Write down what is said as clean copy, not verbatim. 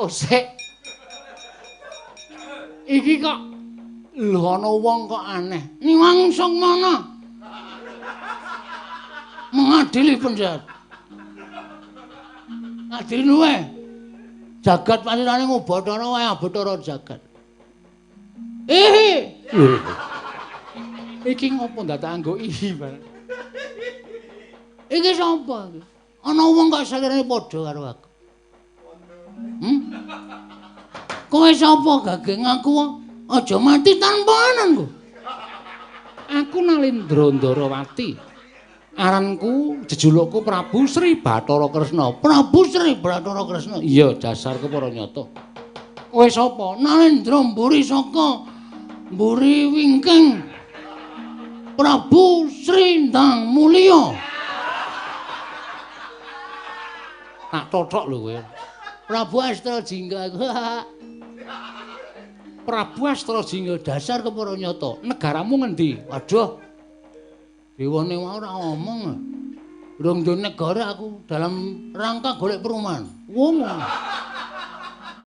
Oh sik. Iki kok lho ana wong kok aneh. Niwang Sukmana. Mengadili penjahat. Ngadili luwe. Jagat panjenengane ngubathara wae Bathara jagat. Eh. Iki ngopo ndadak anggo ihi bareng. Iki sapa iki? Ana wong kok salirane padha karo aku. Kowe sapa gage ngaku aja mati tanpa ananku. Aku Nalindra Ndarawati. Aranku jejulukku Prabu Sri Bathara Kresna. Prabu Sri Bathara Kresna. Iya, dasarku para nyata. Kowe sapa? Nalindra mburi saka mburi wingking. Prabu Sri Ndang Mulya. Tak tothok lho kowe. Prabu Astrajingga aku. Prabu Astrajingga dasar kepara nyata. Negaramu ngendi? Waduh. Dewane wae ora omong. Durung duwe negara aku dalam rangka golek perumahan. Wong.